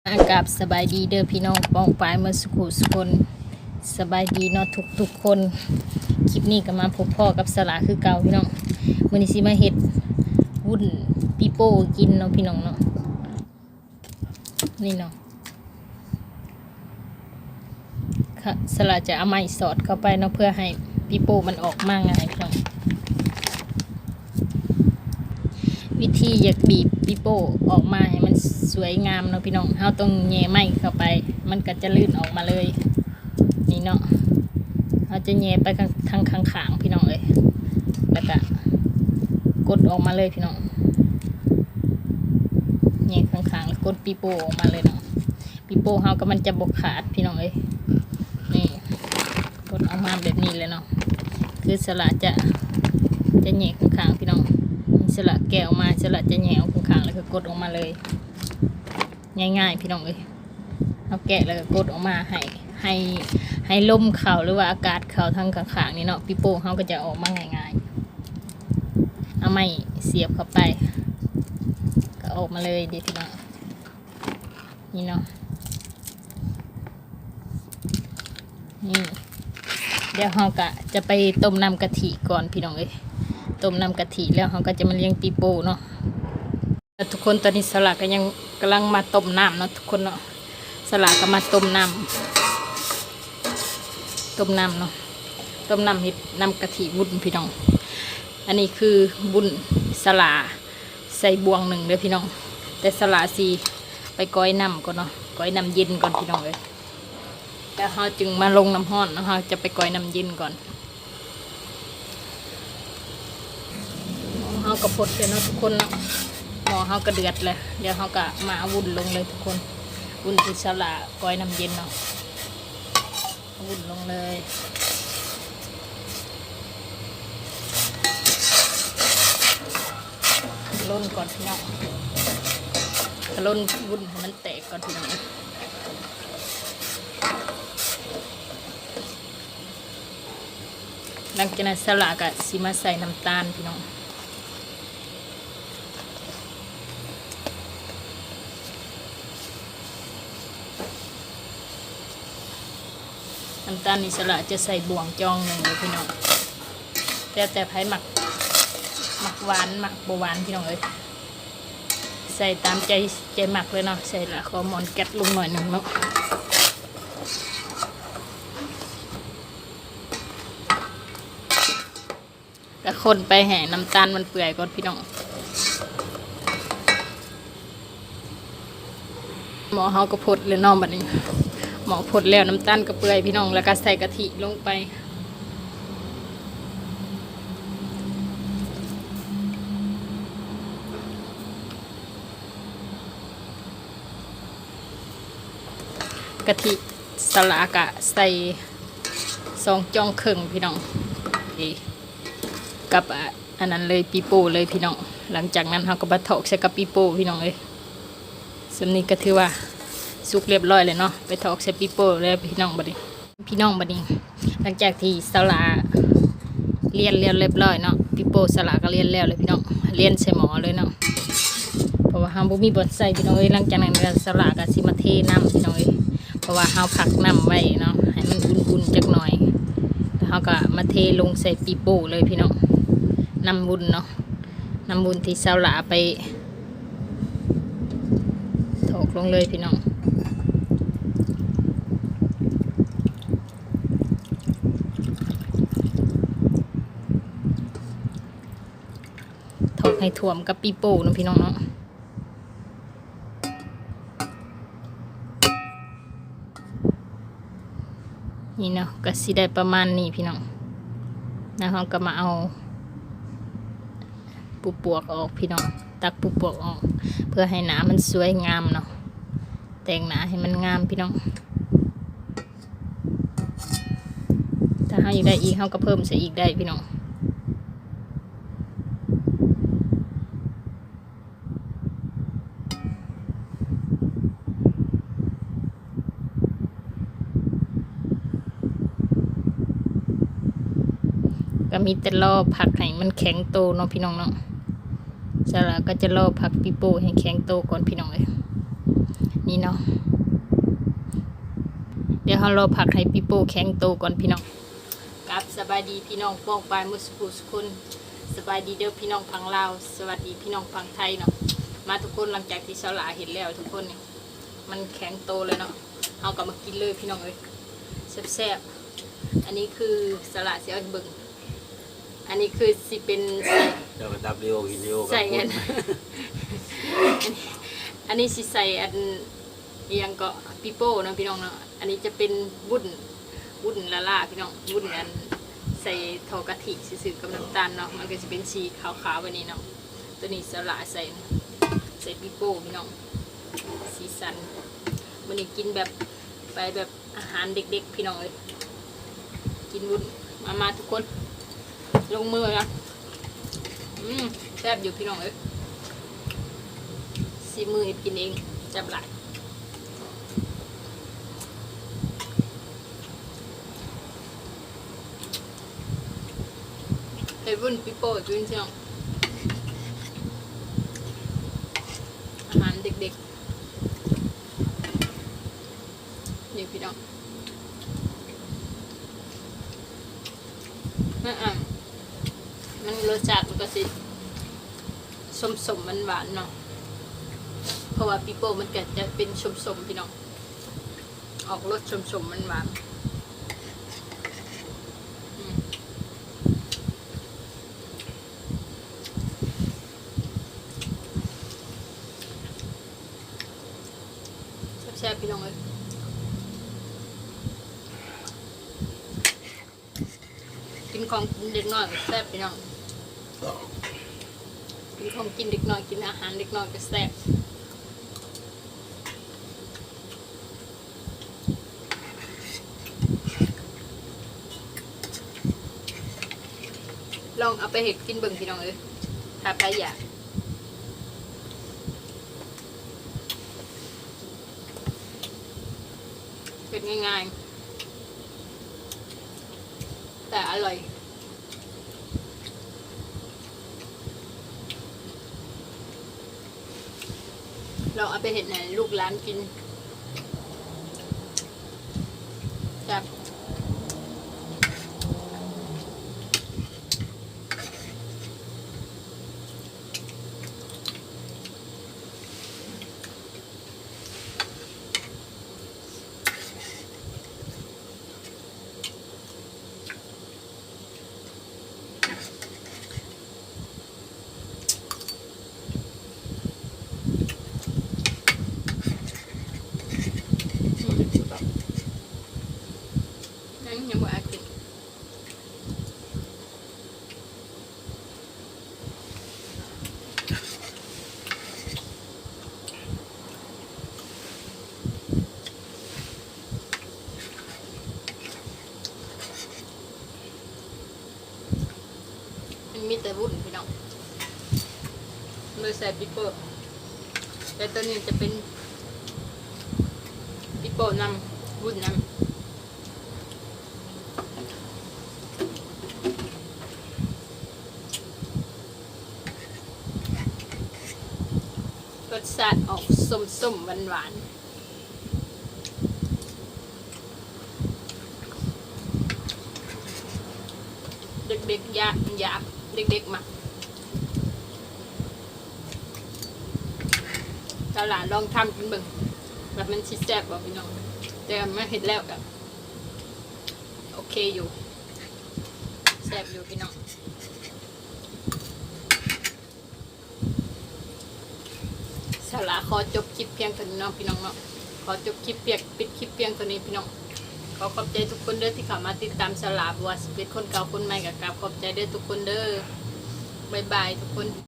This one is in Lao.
ອາ ກາບສະບາຍດີເດີພີ່ນ້ອງປ້ອງປາຍໝົດສູ່ຜູ້ສູ່ຄົນ. ສະບາຍດີເນາະທຸກໆຄົນ. ຄລິບນີ້ກໍມາພົບພໍ້ກັບສາລາຄືເກົ່າພີ່ນ້ອງ. ມື້ນີ້ຊິມາເຮັດວຸ້ນປີໂປ້ກິນເນາະພີ່ນ້ອງເນາະ. ນີ້ເນາະ ສາລາຈະເອົາໄມ້ສອດເຂົ້າໄປເນາະ ເພື່ອໃຫ້ປີໂປ້ມັນອອກມາງ່າຍພີ່ນ້ອງ. ວິທີຢາກບີບປີໂປ້ອອກມາໃຫ້ມັນສວຍງາມເນາະພີ່ນ້ອງ ເຮົາຕ້ອງແຫຍ່ໄມ້ເຂົ້າໄປ ມັນກໍຈະລື່ນອອກມາເລີຍ. ນີ້ເນາະ ເຮົາຈະແຫຍ່ໄປທາງ ທາງຂ້າງໆ ພີ່ນ້ອງເອີຍ ແລ້ວກະກົດອອກມາເລີຍພີ່ນ້ອງ. ແຫຍ່ຂ້າງໆ ແລ້ວກົດປີໂປ້ອອກມາເລີຍເນາະ. ປີໂປ້ເຮົາກໍມັນຈະບໍ່ຂາດພີ່ນ້ອງເອີຍ. ນີ້ ກົດອອກມາແບບນີ້ເລີຍເນາະ. ຄືສາລາຈະ ຈະແຫຍ່ຂ້າງໆ ພີ່ນ້ອງ. ສາລາແກະອອກມາ ສາລາຈະແຫຍ່ອອກຂ້າງໆ ແລ້ວກໍກົດອອກມາເລີຍ. ງ່າຍໆ ພີ່ນ້ອງເອີຍ. ເຮົາແກະແລ້ວກໍກົດອອກມາໃຫ້ ໃຫ້ ໃຫ້ລົມເຂົ້າ ຫຼືວ່າອາກາດເຂົ້າທາງຂ້າງໆ ນີ້ເນາະ ປີໂປ້ເຮົາກໍຈະອອກມາງ່າຍໆ. ເອົາໄມ້ສຽບເຂົ້າໄປ ກໍອອກມາເລີຍເດ້ພີ່ນ້ອງ. ນີ້ເນາະ ນີ້ ດຽວເຮົາກະຈະໄປຕົ້ມນ້ຳກະທິກ່ອນພີ່ນ້ອງເອີຍ. ຕົ້ມນ້ຳກະທິແລ້ວເຮົາກໍຈະມາລຽງປີໂປ້ເນາະ. ແລ້ວທຸກຄົນ ຕອນນີ້ສາລາກໍຍັງກຳລັງມາຕົ້ມນ້ຳເນາະທຸກຄົນເນາະ. ສາລາກໍມາຕົ້ມນ້ຳ ຕົ້ມນ້ຳເນາະ ຕົ້ມນ້ຳເຮັດນ້ຳກະທິວຸ້ນພີ່ນ້ອງ. ອັນນີ້ຄືວຸ້ນສາລາ ໃສ່ບ່ວງໜຶ່ງເດີພີ່ນ້ອງ. ແຕ່ສາລາຊິໄປກອຍນ້ຳກ່ອນເນາະ ກອຍນ້ຳເຢັນກ່ອນພີ່ນ້ອງເອີຍ. ແລ້ວເຮົາຈຶ່ງມາລົງນ້ຳຮ້ອນເນາະ ເຮົາຈະໄປກອຍນ້ຳເຢັນກ່ອນ. ເຮົາກໍຟົດແລ້ວເນາະທຸກຄົນເນາະ ໝໍ້ເຮົາກໍເດືອດແລ້ວ. ດຽວເຮົາກໍມາເອົາວຸ້ນລົງເລີຍທຸກຄົນ ວຸ້ນທີ່ສາລາກອຍນ້ຳເຢັນເນາະ. ວຸ້ນລົງເລີຍ ລົນກ່ອນພີ່ນ້ອງ ລົນວຸ້ນໃຫ້ມັນແຕກກ່ອນພີ່ນ້ອງ. ຫຼັງຈາກນັ້ນສາລາກໍຊິມາໃສ່ນ້ຳຕານພີ່ນ້ອງ. ນ້ຳຕານນີ້ສາລາຈະໃສ່ບ່ວງຈອງໜຶ່ງເດີພີ່ນ້ອງ ແລ້ວແຕ່ໃຜມັກ ມັກຫວານ ມັກບໍ່ຫວານພີ່ນ້ອງເອີຍ ໃສ່ຕາມໃຈ ໃຈມັກເລີຍເນາະ. ໃສ່ລະຂໍມອນແກັດລົງໜ້ອຍໜຶ່ງເນາະ. ກະຄົນໄປໃຫ້ນ້ຳຕານມັນເປື່ອຍກ່ອນພີ່ນ້ອງ. ໝໍ້ເຮົາກໍຟົດແລ້ວເນາະບັດນີ້ ໝໍ້ຟົດແລ້ວ ນ້ຳຕານກໍເປື່ອຍພີ່ນ້ອງ ແລ້ວກໍໃສ່ກະທິລົງໄປ. ກະທິສາລາກະໃສ່ສອງຈອງເຄິ່ງພີ່ນ້ອງ ນີ້ ກັບ ອາ ອັນນັ້ນເລີຍ ປີໂປ້ເລີຍພີ່ນ້ອງ. ຫຼັງຈາກນັ້ນເຮົາກໍມາຖອກໃສ່ກັບປີໂປ້ພີ່ນ້ອງເອີຍ. ສ່ວນນີ້ກໍຖືວ່າສຸກລຽບລ້ອຍແລ້ວເນາະ ໄປຖອກໃສ່ປີໂປ້ແລ້ວພີ່ນ້ອງບັດນີ້. ພີ່ນ້ອງ ບັດນີ້ຫຼັງຈາກທີ່ສາລາລຽນແລ້ວລຽບລ້ອຍເນາະ ປີໂປ້ສາລາກໍລຽນແລ້ວແລ້ວພີ່ນ້ອງ ລຽນໃສ່ໝໍ້ເລີຍເນາະ ເພາະວ່າເຮົາບໍ່ມີບ່ອນໃສ່ພີ່ນ້ອງເອີຍ. ຫຼັງຈາກນັ້ນສາລາກໍຊິມາເທນ້ຳພີ່ນ້ອງເອີຍ ເພາະວ່າເຮົາພັກນ້ຳໄວ້ເນາະ ໃຫ້ມັນອຸ່ນໆຈັກໜ້ອຍ ແລ້ວເຮົາກໍມາເທລົງໃສ່ປີໂປ້ເລີຍພີ່ນ້ອງ. ນ້ຳວຸ້ນເນາະ ນ້ຳວຸ້ນທີ່ສາລາໄປຖອກລົງເລີຍພີ່ນ້ອງ. ຖອກໃຫ້ຖ້ວມກັບປີໂປ້ເນາະພີ່ນ້ອງເນາະ. ນີ້ເນາະ ກໍຊິໄດ້ປະມານນີ້ພີ່ນ້ອງ. ແລ້ວເຮົາກໍມາເອົາປູປວກອອກພີ່ນ້ອງ ຕັກປູປວກອອກ ເພື່ອໃຫ້ໜ້າມັນສວຍງາມເນາະ ແຕ່ງໜ້າໃຫ້ມັນງາມພີ່ນ້ອງ. ຖ້າເຮົາຢາກໄດ້ອີກ ເຮົາກໍເພີ່ມໃສ່ອີກໄດ້ພີ່ນ້ອງ. ກໍມີແຕ່ລໍພັກໃຫ້ມັນແຂງໂຕເນາະພີ່ນ້ອງເນາະ. ສາລາກໍຈະລໍພັກປີໂປ້ໃຫ້ແຂງໂຕກ່ອນພີ່ນ້ອງເອີຍ. ນີ້ເນາະ. ດຽວເຮົາລໍພັກໃຫ້ປີໂປ້ແຂງໂຕກ່ອນພີ່ນ້ອງ. ກັບສະບາຍດີພີ່ນ້ອງປ້ອງປາຍໝົດສູ່ຜູ້ສູ່ຄົນ. ສະບາຍດີເດີພີ່ນ້ອງຝັ່ງລາວ, ສະຫວັດດີພີ່ນ້ອງຝັ່ງໄທເນາະ. ມາທຸກຄົນ, ຫຼັງຈາກທີ່ສາວຫຼ້າເຮັດແລ້ວທຸກຄົນນີ້ ມັນແຂງໂຕແລ້ວເນາະ, ເຮົາກໍມາກິນເລີຍພີ່ນ້ອງເອີຍ. ແຊບໆ. ອັນນີ້ຄືສາວຫຼ້າຊິເອົາໃຫ້ເບິ່ງ. ອັນນີ້ຄືຊິເປັນ ເຈົ້າກໍດັບເລວກິນເລວກັບ ໃສ່ອັນ ອັນນີ້ ອັນນີ້ຊິໃສ່ອັນ ອີ່ຫຍັງເກາະ ປີໂປ້ເນາະພີ່ນ້ອງເນາະ. ອັນນີ້ຈະເປັນວຸ້ນ ວຸ້ນລ້າໆ ພີ່ນ້ອງ, ວຸ້ນອັນໃສ່ທໍ່ກະທິຊື່ໆ ກັບນ້ຳຕານເນາະ, ມັນກໍຊິເປັນສີຂາວໆ ແບບນີ້ເນາະ. ໂຕນີ້ສາວຫຼ້າໃສ່ ໃສ່ປີໂປ້ພີ່ນ້ອງ, ສີສັນ. ມື້ນີ້ກິນແບບ ໄປແບບ ອາຫານເດັກໆ ພີ່ນ້ອງເອີຍ. ກິນວຸ້ນ. ມາ ມາທຸກຄົນ ລົງມືນະ. ອືມ ແຊບຢູ່ພີ່ນ້ອງເອີຍ, ສີມືເຮັດກິນເອງ ແຊບຫຼາຍ. ເຮັດວຸ້ນປີໂປ້ກິນພີ່ນ້ອງ, ອາຫານເດັກໆ. ນີ້ພີ່ນ້ອງ ມັນ ອັນ ມັນລົດຊາດມັນກໍຊິສົ້ມໆ ຫວານໆ ເນາະ, ເພາະວ່າປີໂປ້ມັນກໍຈະເປັນສົ້ມໆ ພີ່ນ້ອງ, ອອກລົດສົ້ມໆ ຫວານໆ. ອືມ ແຊບໆ ພີ່ນ້ອງເອີຍ, ກິນຂອງກິນເດັກນ້ອຍກໍແຊບພີ່ນ້ອງ, ກິນຂອງກິນເດັກນ້ອຍ ກິນອາຫານເດັກນ້ອຍກໍແຊບ. ລອງເອົາໄປເຮັດກິນເບິ່ງພີ່ນ້ອງເອີຍ ຖ້າໃຜຢາກ. ເຮັດງ່າຍໆ ແຕ່ອະລ່ອຍ. ລອງເອົາໄປເຮັດໃຫ້ລູກຫຼານກິນ. ແຊບ. ຍັງ ຍັງບໍ່ອາດກິນ. ມັນມີແຕ່ວຸ້ນພີ່ນ້ອງ, ໂດຍໃສ່ປີໂປ້, ແຕ່ໂຕນີ້ຈະເປັນປີໂປ້ນຳ ວຸ້ນນຳ. ລົດຊາດອອກສົ້ມໆ ຫວານໆ. ເດັກໆ ຢາກ ຢາກ ເດັກໆ ມັກ. ສາວຫຼ້າລອງທຳກິນເບິ່ງວ່າມັນຊິແຊບບໍ່ພີ່ນ້ອງ, ແຕ່ມາເຮັດແລ້ວກໍໂອເຄຢູ່ ແຊບຢູ່ພີ່ນ້ອງ. ສາວຫຼ້າຂໍຈົບຄລິບພຽງເທົ່ານີ້ເນາະພີ່ນ້ອງເນາະ, ຂໍຈົບຄລິບພຽງ ປິດຄລິບພຽງເທົ່ານີ້ພີ່ນ້ອງ. ຂໍຂອບໃຈທຸກຄົນເດີທີ່ເຂົ້າມາຕິດຕາມສາວຫຼ້າ, ບໍ່ວ່າຊິເປັນຄົນເກົ່າຄົນໃໝ່ກໍກາບຂອບໃຈເດີທຸກຄົນເດີ. ບາຍບາຍທຸກຄົນ.